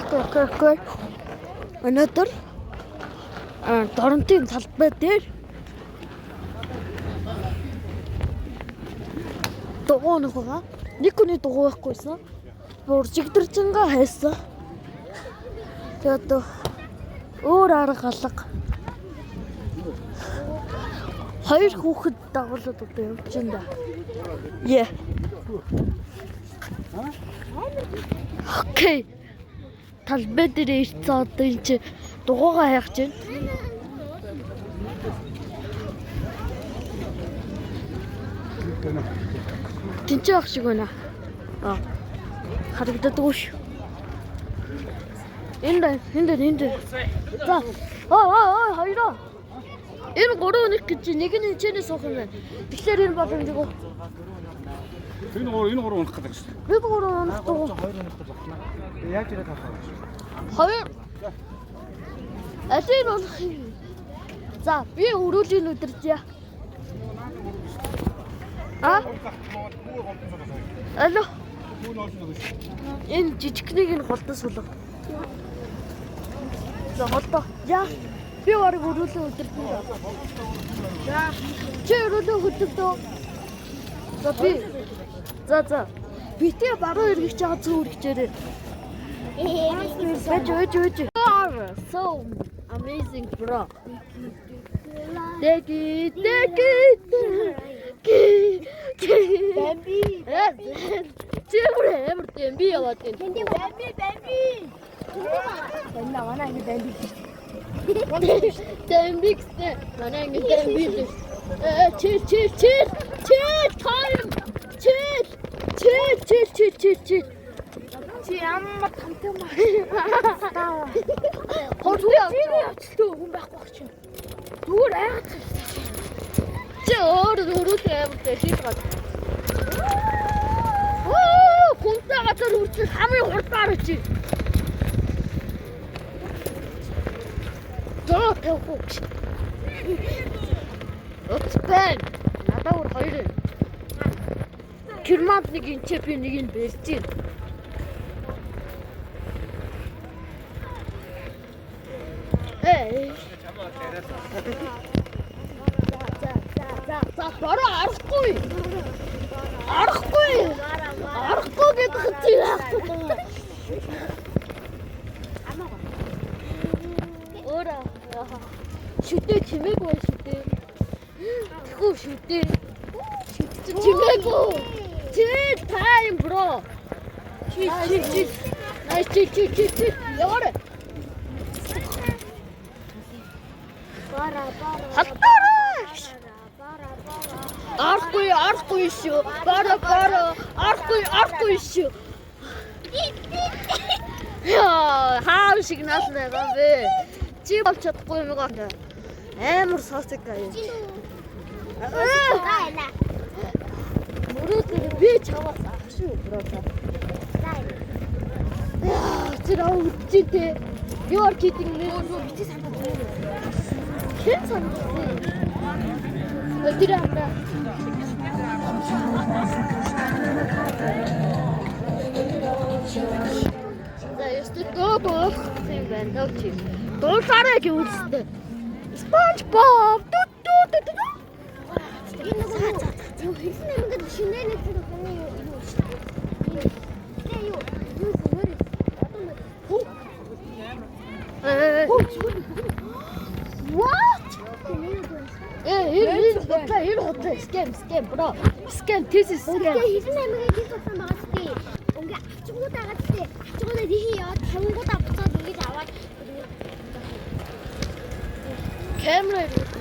Okay. Өнөөдөр Доронтын талбай дээр дугуй нэг байгаа. Нэг хүний дугуй байхгүйсэн. Бүр жигдэржингаа хайсан. Тэгээд одоо өөр арга алга. Хоёр хүүхэд дагуулад одоо явж байна да. Yeah. Okay. Талбай дээр ирсэн, одоо энэ чи дугуйгаа хайх чинь. Тэнцээ ах шиг байна. Аа. Харагддаггүй шүү. Энд байна, энд байна, энд байна. За. Оо оо оо хоёроо. Энэ гурван нэг гэж нэг нь хичээнэ суух юм байна. Тэгэхээр энэ боломжгүй. Энэ гурван унах гэдэг шүү дээ. Би гурван унах дугуй. Хоёр унах гэж байна. Яаж ирээд авах вэ? Хоёр. Алийг болох юм. За, би өрөөлийн өдөржээ. А? Алло. Энэ жижигхнийг нь голдон сулга. За, голдоо. Я. Би барыг өрөөлөө өдөртөн. За. Чи өрөөлөө хөдөлдөө. За, би. За, за. Битээ баруун эргэж байгаа, зүүн эргэжээрэй. Байж, байж, байж. You are so amazing, bro. Деги, деги. Бамби. Чи бүр амар дэмби яваад байна. Тэнд бамби, бамби. Тэнд манай анги бамби гэж. Дэмби гэсэн. Манай анги дэмби л. Э, chill, chill, chill. Chill time. Chill. Chill, chill, chill, chill, chill. Чи ямар тамтай маа. Хурдан явчихлаа, хүн байхгүй байх чинь. Зүгээр айгаад. Чи өөр өрөөлөө амар дэлхийд гад. Оо, хүнтэй газар хүртэл хамгийн хурдаар чи. Доо тавих уу гэж. Утас байна. Надад өөр хоёр юм. Керманд нэг энэ би нэг нь бэлж байна. Эй. За за за за, бороо арахгүй. Арахгүй. Арахгүй гэдэг чи яахгүй. Өөрөө шүдэ чимээгүй байна шүдэ. Тэхүү шүдэ. Шүдэ чимээгүй. Chill time, bro. Chill, chill, chill. Nice, chill, chill, chill, chill. Яваарай. Бара бара. Халдаарай. Бара бара. Арахгүй, арахгүй шүү. Бара бара. Арахгүй, арахгүй шүү. Яа, хаав шиг наална байгаа юм бэ? Чи болж чадахгүй юм аа. Амар сосиг гаяа. Зайла. Мөрөөдлөө би чамаас ах шүү, bro. Зайла. Яа, чи раа үдчихэ те. You are kidding me. Бити санаа зүгээр. Хэн санагдсан? Тэр амраа. За, ёстой дуу дуулах юм байна даа чи. Дуулаарай гэвэл SpongeBob ту ту ту ту. Энэ нөгөө юу хэлсэн юм ингээд шинэ нэг тэр хүний юу юу шүү дээ. Тэгээ юу юу зүгээр одоо нэг Э. What? Э, энэ худлаа, энэ худлаа. Scam, scam, bro. Scam, this is scam. Тэгээ хэлэн аймгийн гис болсон байгаа ч тий. Ингээ авчингууд байгаа ч тий. Авчингуудаа тийхий яваад тавингуудаа буцаад ингэж аваад Камера ирээд.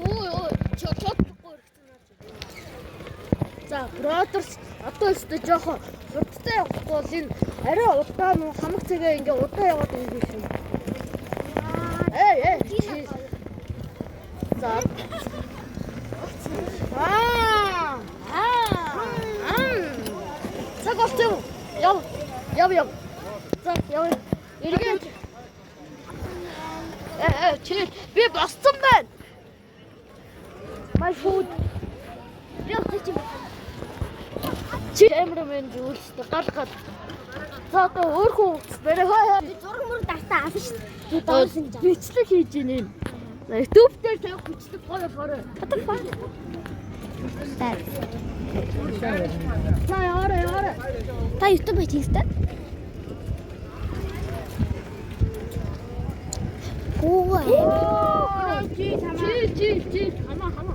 Өө өө, чотохгүй ирсэн наа. За, brothers, одоо өстө жоохон хурдтай явахгүй бол энэ арай удаан уу, хамаг цэгээ ингээ удаан яваад өнгөрөх юм. Эй, эй. За. Аа. Аа. Цаг болчих. Яв. Яв яв. За, яв. Эргээд. Э, э, чи би босцсон байна. My food. Би өтөж юм. Чи камерамен зүйлстэй гал гал. За одоо өөр хүн барай хаа. Би зураг мөр дартаа алсан шүү дээ. Би доосон гэж. Бичлэг хийж ийн энэ. За YouTube дээр тавих бичлэг гоё болохоор. What the fuck? За. За яваарай яваарай. Та YouTube хийх хэрэгтэй. Гүү. Чи чи чи хама хама.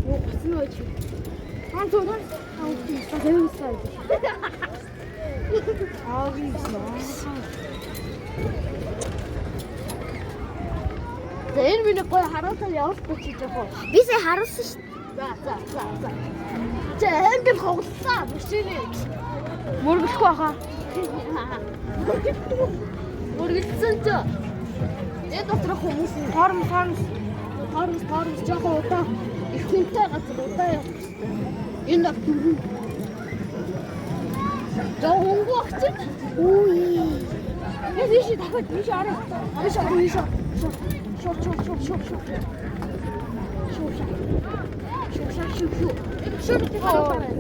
Оо гоцно ой чи. Хам зөө. Хам зөө. За энэ миний гоё харуултаа явуулахгүй чи жоохон. Би сая харуулсан шүү. За за за за. Чи ангил хоглолаа машины. Мөргөлөхгүй баха. Мөргөлдсөн чи. Энэ дотор хүмүүс нь Торм торм. торомс торомс жоохон удаа их хүнтэй газар удаа явах хэрэгтэй. Энэ бол дөрөв. Жоо хөнгө ах чи. Үгүй. Яа тийш дахиад тийш ороо. Тийш ороо тийш. Шор шор шор шор шор. Шор шор. Шор шор шор шор. Энэ шор би харуулаарай.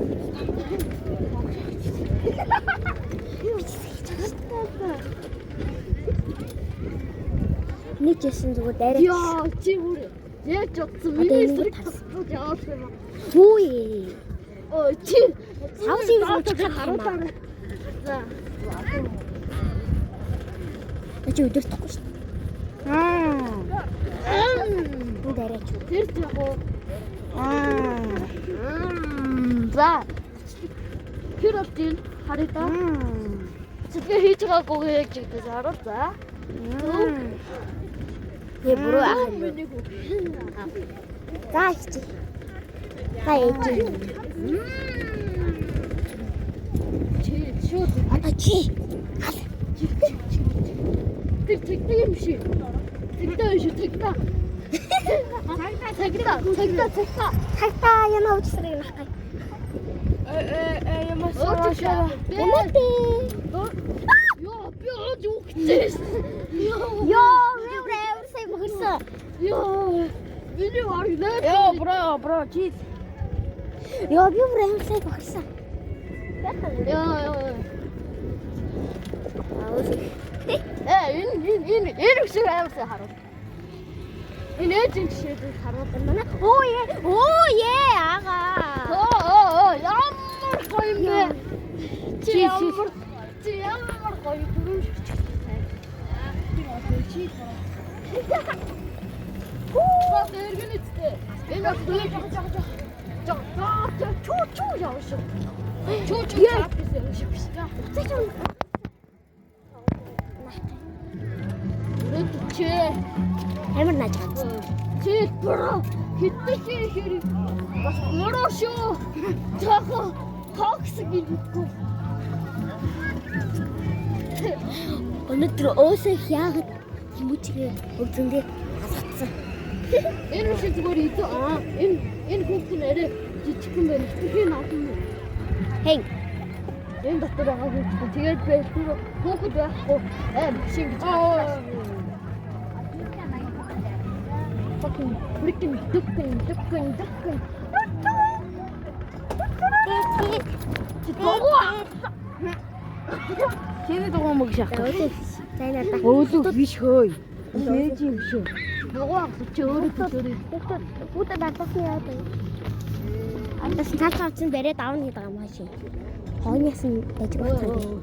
Нэг жисэн зүгээр дайраа. Яа чи бүр яаж бодсон Одоо миний энийг эсрэг тарсан. тасдаж яваад юм. Үгүй. Ой чи Савс юм уу чи харуулаарай. За. Та чи өдөртөхгүй шүү. Аа. Би дайраа чи. Тэр яг уу. Аа. За. Тэр бол тийм харъя да. Сэтгэл хийж байгаагүй яг жигдэж харуул за. Нэ буруу ах юм. Миний хүү. За хичээ. За ээж. Чи шууд Одоо чи. тэр цэгдэг юм шиг. Цэгдээ биш цэгдээ. Цэгдээ цэгдээ цэгдээ. Хайтаа яна уучсарыг нах гай. Э э ямаас Өөч. Ямаа Йоо би өөж үхчихсэн. Йоо. Йоо, би бүр амар сайн бохирсон. Йоо. Миний бараг нэ. Йоо бро бро чи. Йоо, би бүр амар сайн бохирсон. Йоо ёо. Аа, үгүй. Э энэ энэ энэ энэ шиг амар сайн харуул. Энэ ээжийн жишээд харуул. Манай оо е, оо е агаа. Оо оо оо ямар гоё юм бэ? Чи Чи, чи. ямар чи ямар гоё бүрэн шигч. Чи Хүү дэргэн үстэ. Энэ бол дөрөв жоо жоо жоо. Жоо жоо чүү чүү яваа шүү. Чүү чүү чаа гэсэн юм шиг биш. Уцаж юм. Өрөөд чи Амар нааж ганц. чи бро хэдэн чи хэрэг бас буруу шүү. Жохо токсик гэж үгүй. Өнөөдөр өөсөө яагаад хүмүүжгээ өвзөндөө алгацсан. Энэ шиг зүгээр идэв. Аа энэ энэ хүүхд нь арай жижигхэн байна. Хитрхийн олон юм. Хей, Энэ дотор байгаа хүүхд. Тэгээд байлгүй хүүхэд байхгүй. Аа машин гэж. Fucking freaking ducking ducking ducking. Чи дугуй. Чиний дугуй мөг шахах. За энэ надаа. Өөлөг биш хөөе. Ээж юм шүү. Дугуй авах чи өөрөө төлөөрэй. Хүүхдүүд хүүхдүүд надаас яадаг. Андас цааш авсан бариад авна гэдэг юм ааши. Хойноос нь байж байгаа.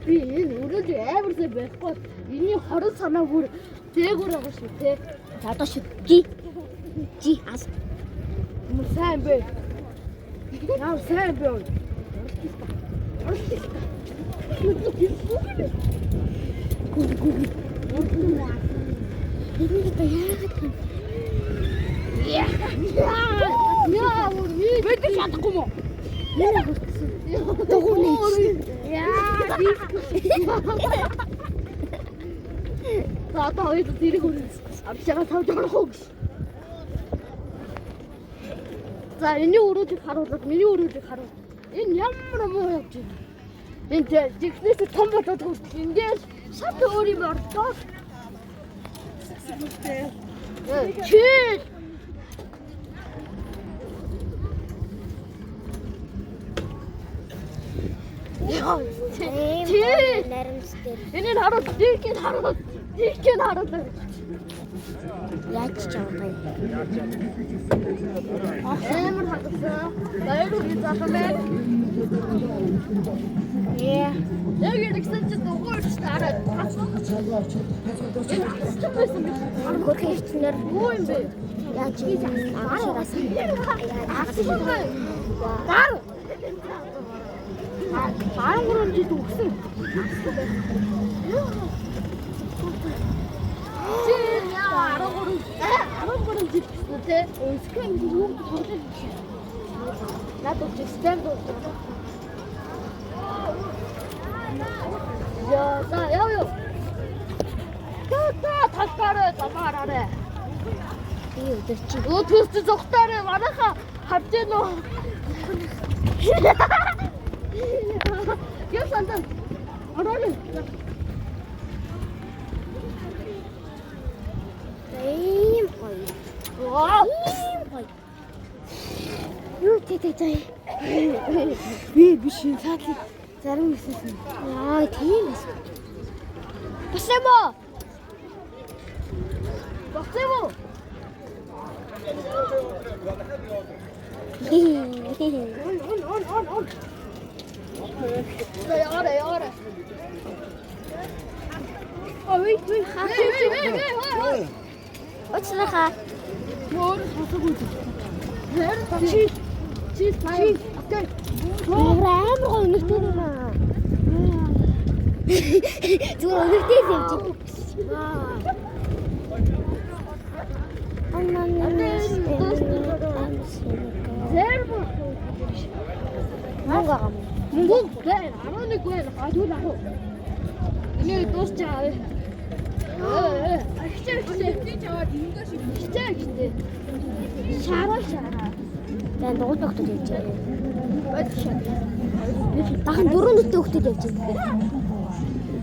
Би энэ өрөөд амар сайн байхгүй. Энийн хорон санаа бүр зээгүр байгаа шүү те. За одоо шүү. Жи. Жи ас. Ямар сайн бэ? Ямар сайн бэ? Энэ одоо яагаад юм? Яа, бүр би Бид нар чадахгүй мó? Яа хүртсэн. Дугуй нээсэн. Яа, За одоо хоёр зэрэг өрнө. Авчаага тавж орох уу гэж. За энэний өрөөдийг харуулаад миний өрөөдийг харуул. Энэ ямар муу явж байна. Энэ жихнээс том болоод хүртэл ингээл шат өөр юм орлоо. Чил. Яа. Ийм наримц дээр Энийг харуул, дийхийг харуул. Дийхийг харуул. яаж ч явах юм. Амар хагасан. Баяр хүргэе залуу мэн. Яа. Яг ирсэн чинь дугуй ирж тараад. Энэ хасчих байсан би. Хөрхэн өвчнөр Юу юм бэ? яаж хийж агшаараас Асуух бай. Гар. 13 жил өгсөн. Чи яа 13 жил гэсэн те. Өсгөн ингэ юу тоглож биш. Надад ч стенд болж. Яа, за яа яа. Та талбараа замаараарэ. Би өдөр чи Өө төсч зүгтаарэ манайха харж гэнэ үү? Яа сандаа. Ороо. ийм гоё. Вау. Ийм гоё. Юу тийтэй заа. Би биш энэ цаатлыг зарим хэсээс нь. Яа, тийм байсан. Бас юм уу? Бас юм уу? Он он он он он. За яарэ яарэ. Ой, ой, Хээ хээ хээ хээ. Уучлаарай. Мөр сонсоогүй. Чи чи чи окей. Амар амар гоё өнөртэй юм аа. Зүгээр өнөртэй юм чи. Зэр Мөнгө байгаа юм. мөнгө байна. 11 байна. А тэгвэл ах уу. Энийг дуусчаа. Ээ. Агчаа агчаа. Чаваад ингэш агчаа агчаа. Шараа шараа. За дугуй тогтод явж байгаа. Бод шат. Бахан дөрөв нүдтэй хөлтөд явж байгаа.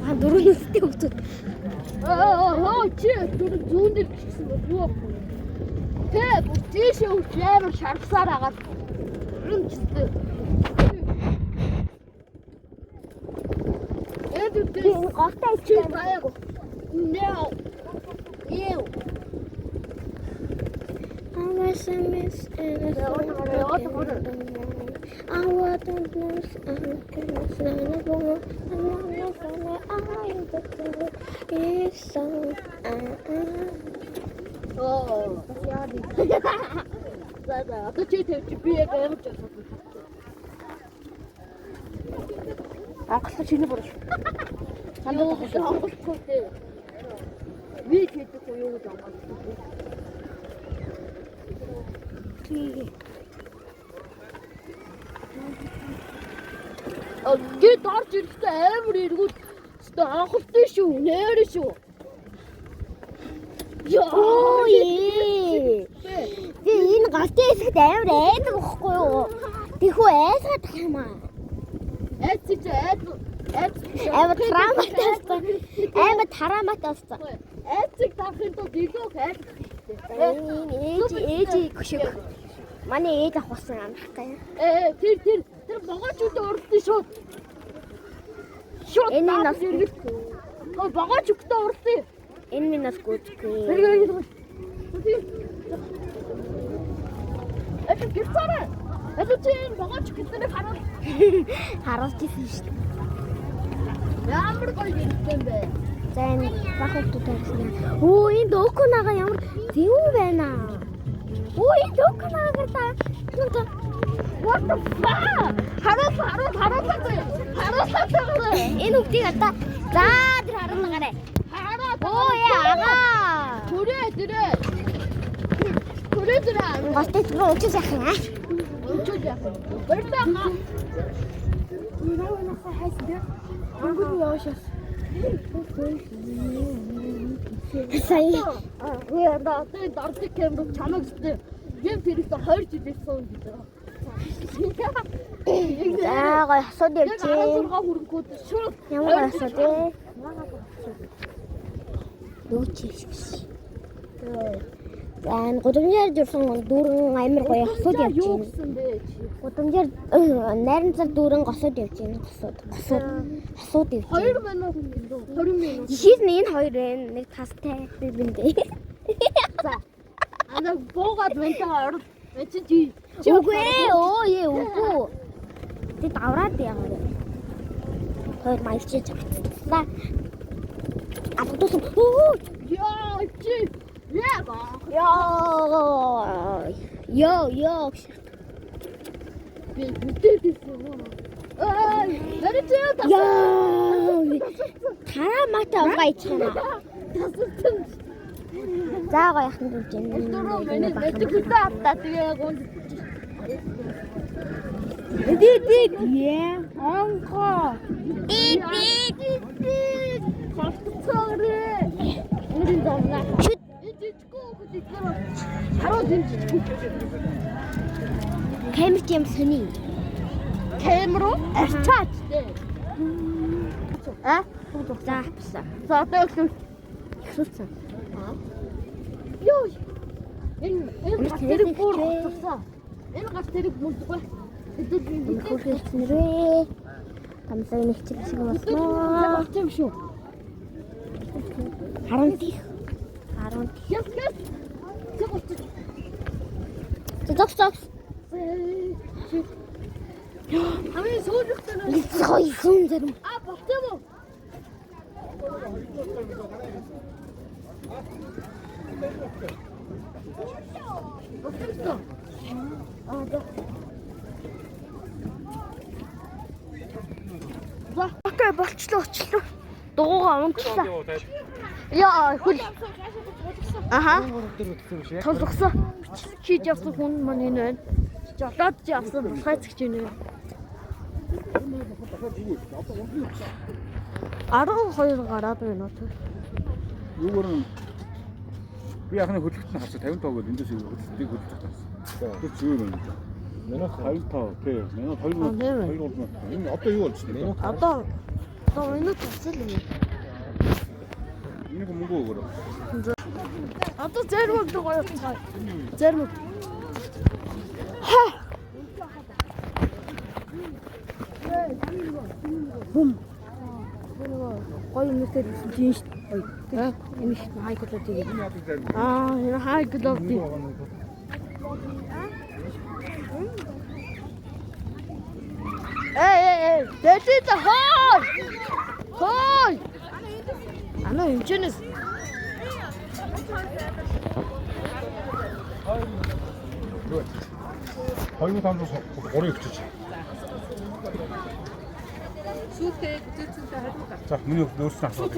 Бахан дөрөв нүдтэй хөлтөд. Аа чи түр зүүн дээр гисэн бол юу вэ? Тэ бүр тийшээ үл амар шаргасаар агаад юм чистэ. Энд Би энэ голтой чи ичээ. баяг. Няу. Няу. Оо. За за одоо чи тавьчих би яг амар ч асуудал. Ангалаа чиний буруу шүү. Юу сонголтгүй дээ. Би хийдэг үү юу гэж онголддог. Гээд орж ирэхдээ амар эргүүл өстө анхалтай шүү нээр шүү. Яа. Оо ээ. Би энэ голтой хэсэгт амар айдаг байхгүй юу? Тэхүү айсгаад тах юм аа. Айц чи айц айц Амар травматай болсон. Амар травматай болсон. Айцыг дарахын тулд илүү их айц. Энэ ээж ээж хөшөг. Манай ээж авахсан амархтай. Э тэр тэр тэр могоочуудын уралдсан шууд. Шууд Энэ энэ нас- нас эргэлт. Могооч өгтөө уралдсан. Энэ минь бас гүйцэхгүй. Это гэрцаарай. Это чи энэ могооч гэднийг харуул. Харуулж ирсэн шүү дээ. Ямар гоё гэрсэн бэ? За энэ бах хүмүүс байсан. Өө энэ докунага ямар зөв байна. Өө энэ докунага гарлаа. What the fuck? Харуул харуул харуулсан. Харуулсан. Энэ хүүхдийг одоо за тэр харуулна гараа. Хараа. Өө яа агаа. Түрээ түрээ. Түрээ түрээ. Голтой түрүү өчөж яах юм аа. Өчөөж яах вэ? Баярлалаа. Наа насаа хайсан тий. Өнгөр нь яваашаас. Сая Үгүй одоо одоо дордог камер чамайг зүтээ. Гэмт хэрэгтээ 20 жил ирсэн гэж байгаа. за гоё асууд Яг явж 16 байна. хөрөнгүүд шууд Ямар гоё асууд вэ? Нүүч хийх. За энэ гудамжаар журсан дүүрэн амар гоё хосууд явж Юу байна. гэсэн бэ чи? Гудамжаар найрамцар дүүрэн госууд явж байна. Госууд. Госууд. Хосууд явж байна. 2 минут 20 минут. Жишээс нь энэ хоёр байна. Нэг тастай би биндээ. За. Ана буугаад мэнтэйгээ орол. Мэн чи чи. Үгүй ээ. Оо ээ үгүй. Тэд авраад яагаад вэ? Хоёр маялчиж авцлаа. Алгадуулсан. Өө! Яа чи. Яа ба. Йоо. Йоо, ёо. Би мэдээдсэн юм. Аа, нарийн чи тас. Йоо. Тараа мата угаа ичих юм аа. Тасалсан. За гоё яхан дүүж байна. Дөрөв миний мэдэг хөдөө автаа тэгээ гүн. Ди ди яа. Онко. Би би Голцоорэ. Нүрийн зовлаа. Шүт. Энэ жижиггүй хөл эдгээр бол харуул энэ жижиггүй. Камер ч юм сони. Камер уу? Арчаач дээ. А? За авсан. За одоо өглөө. Ихсүүлсэн. Йоо. Энэ энэ галт тэрэг бүр гоцсон. Энэ галт тэрэг мөлдгөө. Хэдүүл Хөрхөлцнэрээ. Тамсаг нэг чиг шиг болсноо. болчих юм шүү. 10 дих. 10 дих. Яс яс. Тэг болчих. За зогс зогс. Хамгийн сүүлийнх нь Гоё зүүн зарим. а болчих юм уу? Болчих юм. А за. За, окей, болчлоо, очлоо. Дугуугаа унтлаа. Яа хөл. Аха. Толгосон. Бичлэг хийж явсан хүн маань энэ байна. Жолоод явсан булхайцагч энэ байна. 12 гараад байна уу? Юугаар нь би яхны хөдөлгөлт нь харсан 55 гээд эндээс хөдөлгөлтийг хөдөлж таарсан. Тэр зүү юм байна. 55 тий. 1002 2 3 Энэ одоо юу болж байна? Одоо минут тусал юм. Энийг мөнгө өгөөрэй. Одоо зарим өдөр гоё явцгаа. Зарим. Ха. Бум. Гоё юмнуудаар ирсэн тийм шүү дээ. Гоё. Энэ их хай quality гэдэг. Аа, энэ хай quality. Эй эй эй, дэлид хой. Хой. Ана эмчэнэс. Хоёр танд гурыг өчөж. Сүүтэй гүзээцэнтэй холимог авч. За миний өөрсөн асуулт.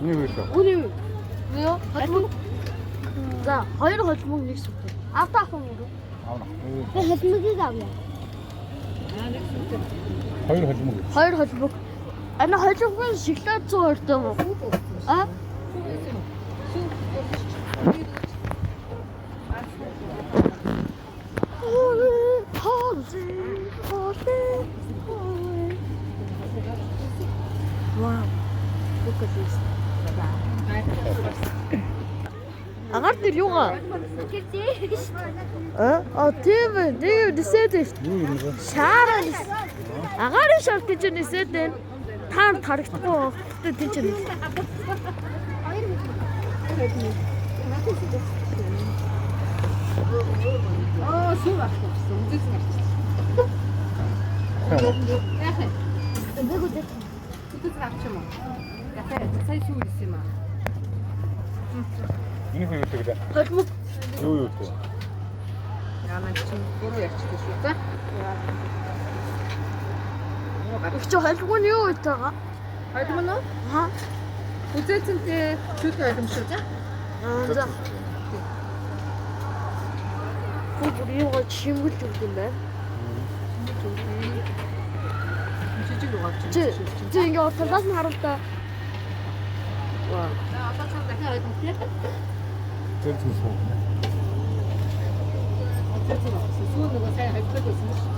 Миний юу вэ? Үний юу? Юу? Холимог. За, хоёр холимог нэг сүтэй. Автаа авах юм уу? Аавна. Би холимогийг авъя. Хоёр холимог. Хоёр холимог. Ана холимог нь шоколад 120 юм уу? А? Wow. Look at this. Агаар дээр юугаа? А? А тийм ээ. Тийм нисээд байна. Юу юм бэ? Шаараа нис. Агаарын шар гэж нисээд байна. Та тарагдахгүй. Гэтэ тийм ч юм. Аа сүү авах гэсэн. Үзээсэн авчихсан. Яах вэ? Үзээсэн авчих юм уу? Яах вэ? Сая сүү ирсэн юм аа. Миний юу гэдэг вэ? Холимог Юу юу гэдэг? Яа наа чи буруу ярьчихсан шүү. За. Их чи холимог нь юу гэж байгаа? Холимог нь уу? Аа. Үзээцэнтэй шүлэг холимог шүү. За. Аа за. Бүр юугаа чимгэлж өгд юм байна. Жижиг рүү авчих. Чи чи ингээ урд талаас нь харуул та. За одоо цааш дахин холимог тий. Тэр зүйл суу. Үзээцэн авчихсан. Сүү нөгөө сайн холимог байсан шүү.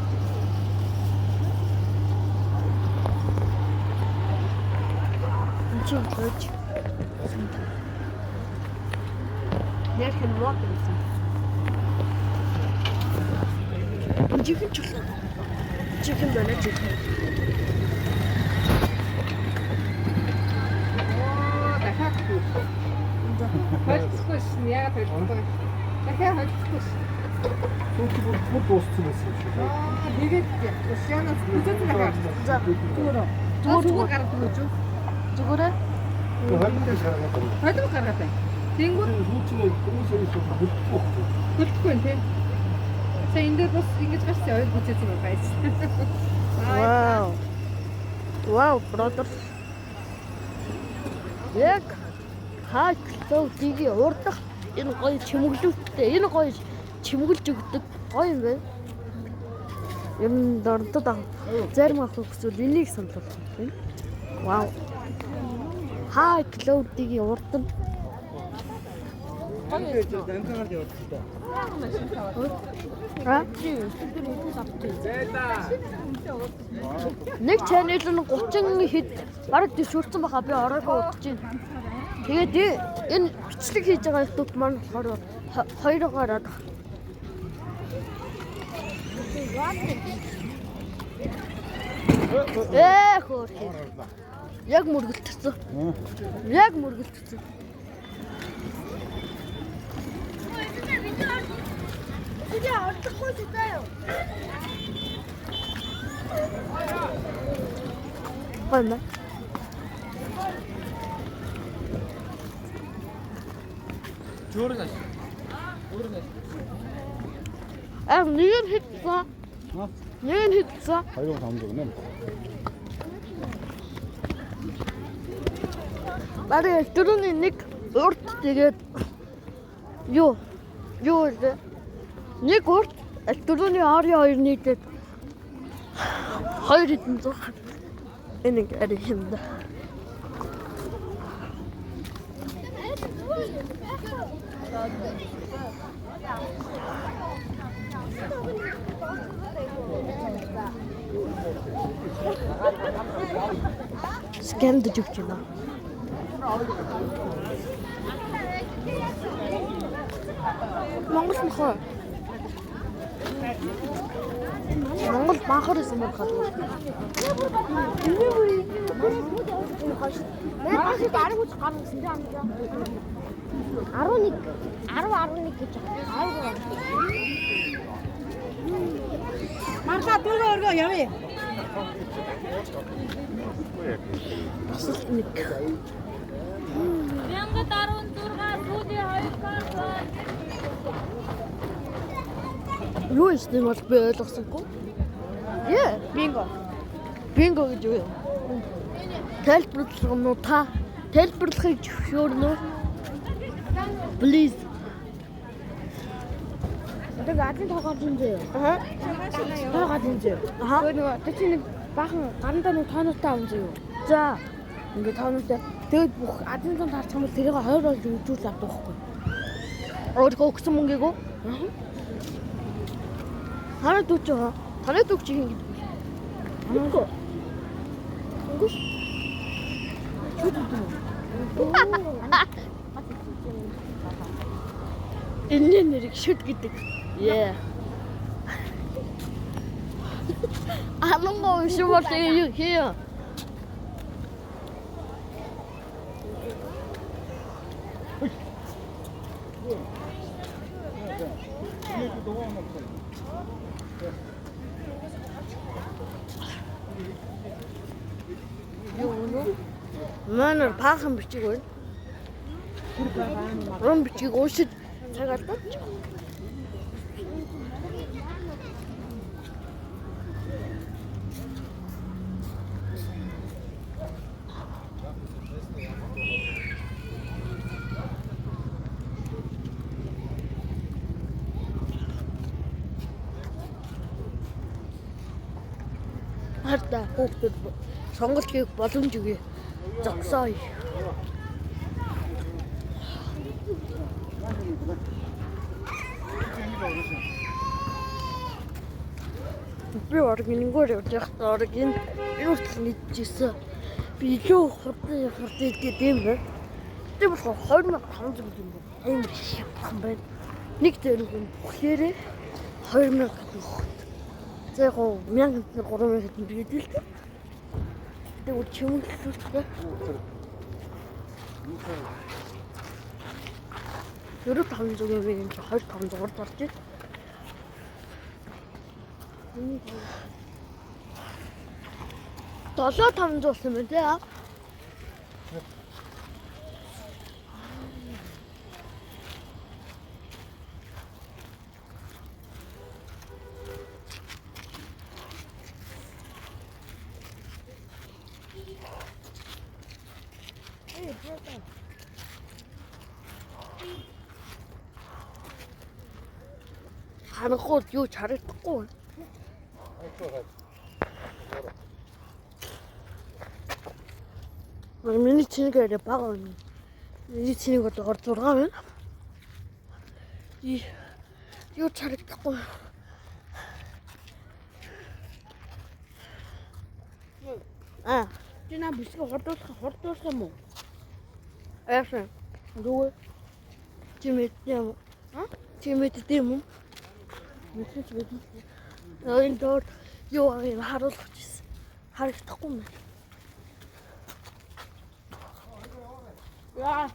Чи хойч. Нэрх нь мод гэсэн. Жинхэнэ чулуу. Жинхэнэ байна жинхэнэ. Оо, дахиад холцохгүй шин яагаад холцохгүй? Дахиад холцохгүй шин. Сүүл бүр бүр дууссан байсан юм шиг. Аа, тэгээд янаас үзээд дахиад. За Зүгээр. Зүгээр гаргадаг үү? зүгээрээ. Хоёрын дээр шаргаад байна. Холим гаргаад байна. Тэнгүүд Сүүл чинь хүмүүсээ хөлтөхгүй байхгүй. хөлтөхгүй нэ. Сая энэ дээр бас ингэж гарсан хоёр бүцээсэн юм байна. Вау. Вау, brother. Яг хаа клоудигийн урдах энэ гоё чимэглэлттэй, энэ гоё чимэглэж өгдөг гоё юм байна. Ер нь дордод зарим авах хүсвэл энийг санал болгох юм. Вау. Хаа клоудигийн урд нь А? Нэг channel нь 30 хэд бараг дэвшүүлсэн байхаа би ороогүй удаж байна. Тэгээд энэ бичлэг хийж байгаа YouTube маань болохоор хоёр гараад. Хөөх. Яг мөргөлдсөн. Яг мөргөлдсөн. Тэгээ ордохгүй ч заа юу. Гоё юм байна. Аа, нэг нь хийсэн. Нэг нь хийсэн. 2500 гэнэ. Бараг дөрөвний нэг урт тэгээд юу вэ? Нэг урт дөрөвний Ари хоёр нийлээд 200 энэ нэг ари юм да. Скэмдэж өгч байна. Монгол нөхөө. Монгол банхар байсан байх аа. Манай багш 10 хүч гарсан тийм 11 10 11 гэж байна. 10. Марга дөрөв өргөө явъя. Бас л нэг. 1016 сүүлийн 2 карт байна. Юу хийсэн бол би ойлгосонгүй. Яа, Бинго. бинго гэж юу юм? Тайлбарлах юм уу та? Тайлбарлахыг зөвшөөрнө үү? Please. Одоо адын тоогоор юм зөө. Аха. Тоогоор юм зөө. Аха. Тэгээ нөгөө тэр чинь нэг баахан гарандаа нэг тоонуудтай аван зөө. За. Ингээ тоонуудтай тэгээд бүх адын тоон тарчих юм бол тэрийг хоёр болж өвжүүл авдаг байхгүй. Өөрийнхөө өгсөн мөнгийг үү? Танай дүү чи хаа? Танай дүү чи хин гэдэг вэ? Үгүй. Үгүй. Энэ нэрийг шүд гэдэг. Яа. Алангаа биш бол юу хээ. Юу нэ? Манар баахан бичиг байна. Рум бичгийг уншиж цаг алдаж. Харта хүүхдүүд сонголт хийх боломж өгье. Зогсоё. Би орг энэгээр явж байхдаа орг энэ хүртэл нийтжсэн. Би илүү хурдан хурдан идээд юм байна. Тийм болохоор 2500 юм байна. Амар хямдхан байна. Нэг зэрэг юм бүхлээрээ 2000 хэдэн хот. За яг гоо 1000 хэдэн 3000 хэдэн тэгээд л дээ. Тэгээд чимэглэлтэй. 9500 юм юм чи 2500 гарч ир. 7500 болсон байна тий. Харахгүй юу ч харагдахгүй. Миний чинийг арай бага байна. Миний чинийг одоо 6 байна. Юу ч харагдахгүй. Аа, Чи наа бишгэ хурдуулах юм уу? яасан. Зүгээр. Чи мэдсэн юм уу? Чи мэдсэн юм уу? Мэдсэн ч мэдсэн. Энэ доор юу юм харуулах гэсэн. Харагдахгүй юм. Яа.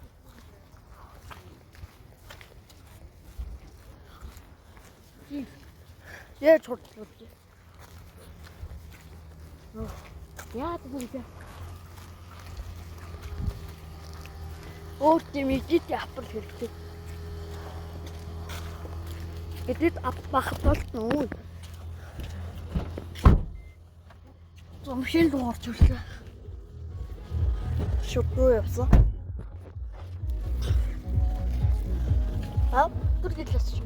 Яаж хурдлаа? Яа тэгвэл Өөр тийм ижид апл хэрэгтэй. Эдэд ап бах болтно. Зомшин рүү орж ирлээ. Шууд руу явсан. Аа, түр гэлээс шүү.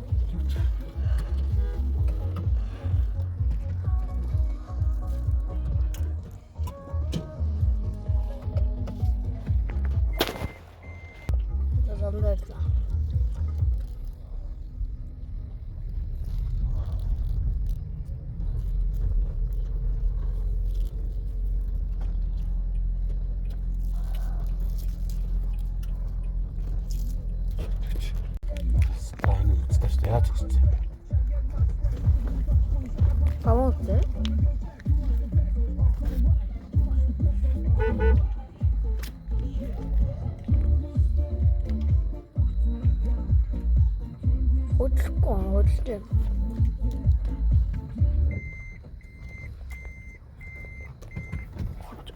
Замдаа ирлээ. Энэ үздэг шүү дээ. Яаж зогссон юм? Таван үсэ. Хөдлөхгүй хөдөлтэй.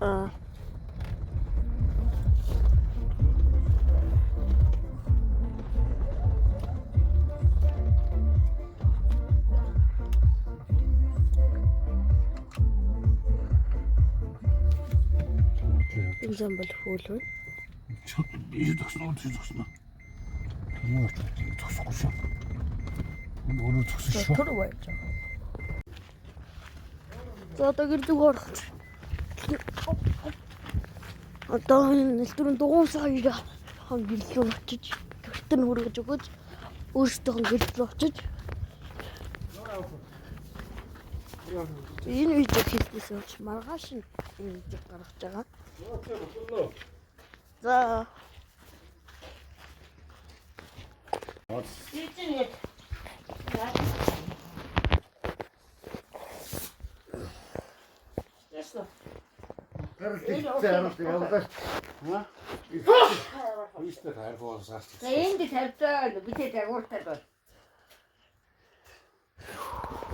Аа. Энэ зам бол хөөл үү? Би зогсно, би зогсно. Тэр зогсохгүй шүү. Энэ өөрөө зогсон шүү. Тэр байж байгаа. За одоо гэр зүг орох. Одоо энэ дэлгүүрэн дугуй сая хан гэрлөө очиж гэрт нь хүргэж өгөөж өөрсдийнх нь гэрлөө очиж энэ видео хийхээс өмнө маргааш нь энэ видео гаргаж байгаа. За Ийштэй тайрхуу саарч. За энд тавьдаа битээ дагууртай бол.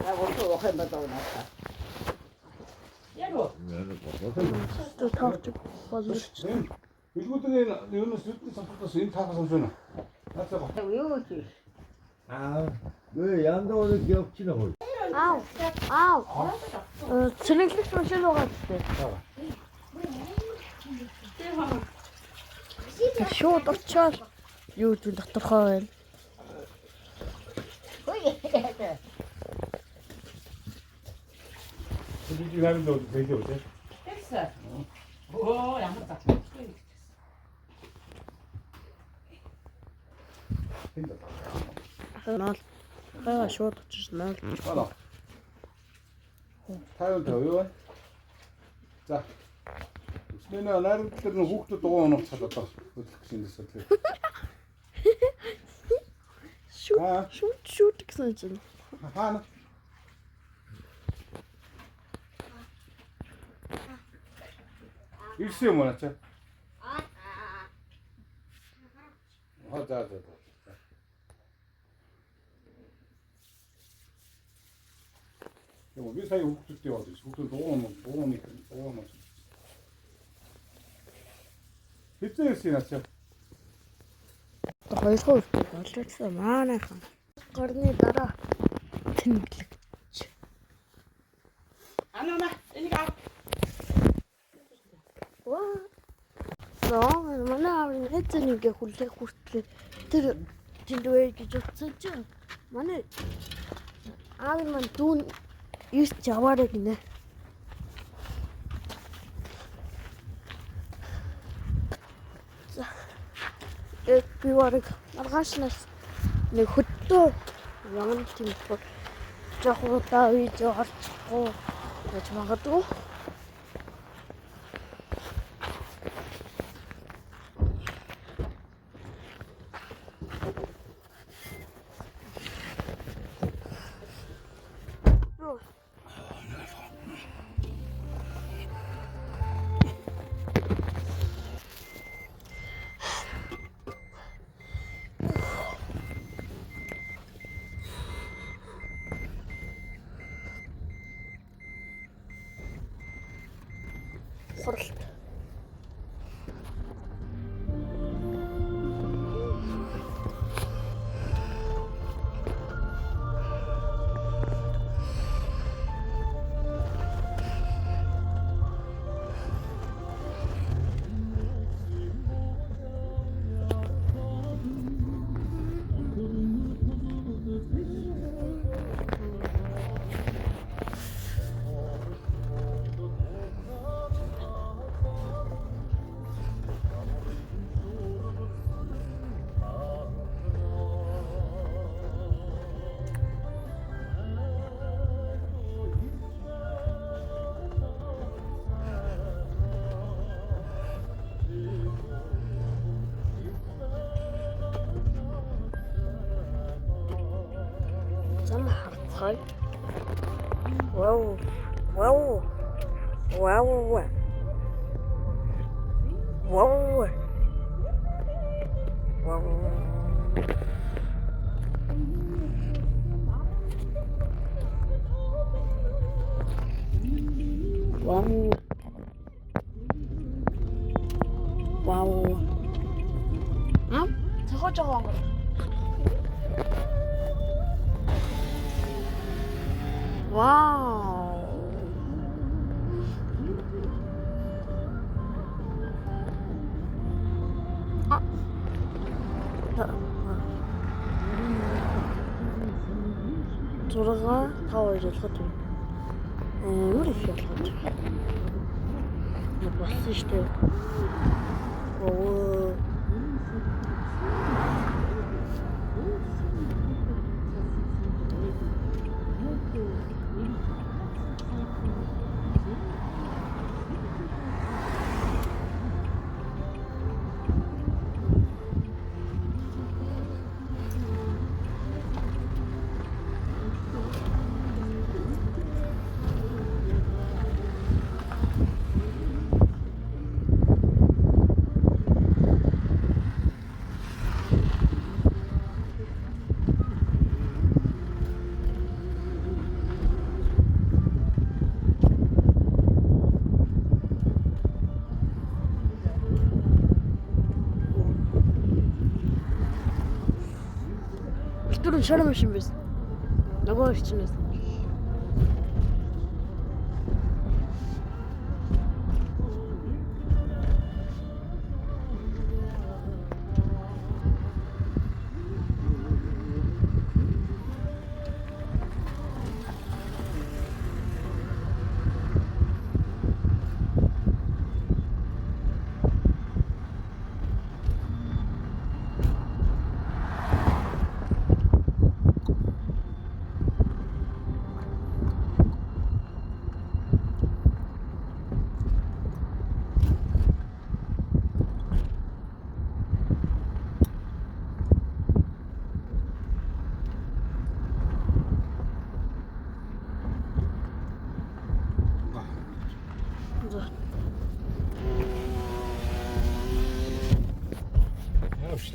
Яг уух юм болоо надад. Яг уу. таарч болно. Билгүүдийн энэ юунаас нүдний самтаас энэ таахаас юм байна. Наацаа гоо. Юу чи? 아, 왜 양동원을 기억치나 거의. Аав. Аав. Цэрэнглэх машин байгаа гэдэг. Шууд очоод юу гэдэг тодорхой байна. Би харин дөө хэлээ үү? Тэгсэн. Оо ямар зах. Энд. Наал. Аа шууд очиж наал. Бала. 55 юу вэ? За. Өснөө найрамдлаар нь хүүхдүүд дугуй унууцхал одоо хөдлөх гэж юм дээс. Шүт шүт шүт гэсэн чинь. Хаана? Ирсэн юм уу наа? Аа за за за. Яг би сая хүүхдүүдтэй яваад ирсэн. Хүүхдүүд дуун юм. Хэзээ ирсэн наа? Хоёрхан үрдэг болчихсон манайхан. Гарны дараа тэнглэгч. Ана энийг ав. Ваа. За манай аав найз нэгэ хүлээх хүртлээ тэр тэнд вэ гэж утсан чинь манай аав маань дүүн ирч яваарэ гинэ. За би бараг маргаашнаас нэг хөдөө явна тийм болохоор жоох удаа видео орчихгүй гэж магадгүй. Хуралт. Зам харцгаая. Вау. Вау. Вау. Вау. Вау. Вау. Вау. А? Цохож байгаа юм. Вау. А. 6 5 2 ялгаж байна. Амар их ялгаж. Нэг болсон шүү дээ. Оо. Түрүүн шорон машин байсан. Нөгөө орчин байсан.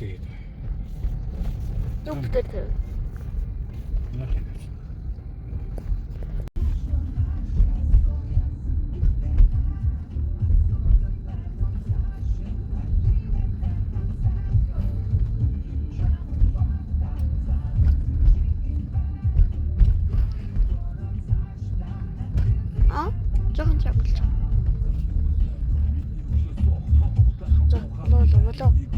Тэгээд. Юпитер тавь. А? Жохон чамлж. За, болоо болоо.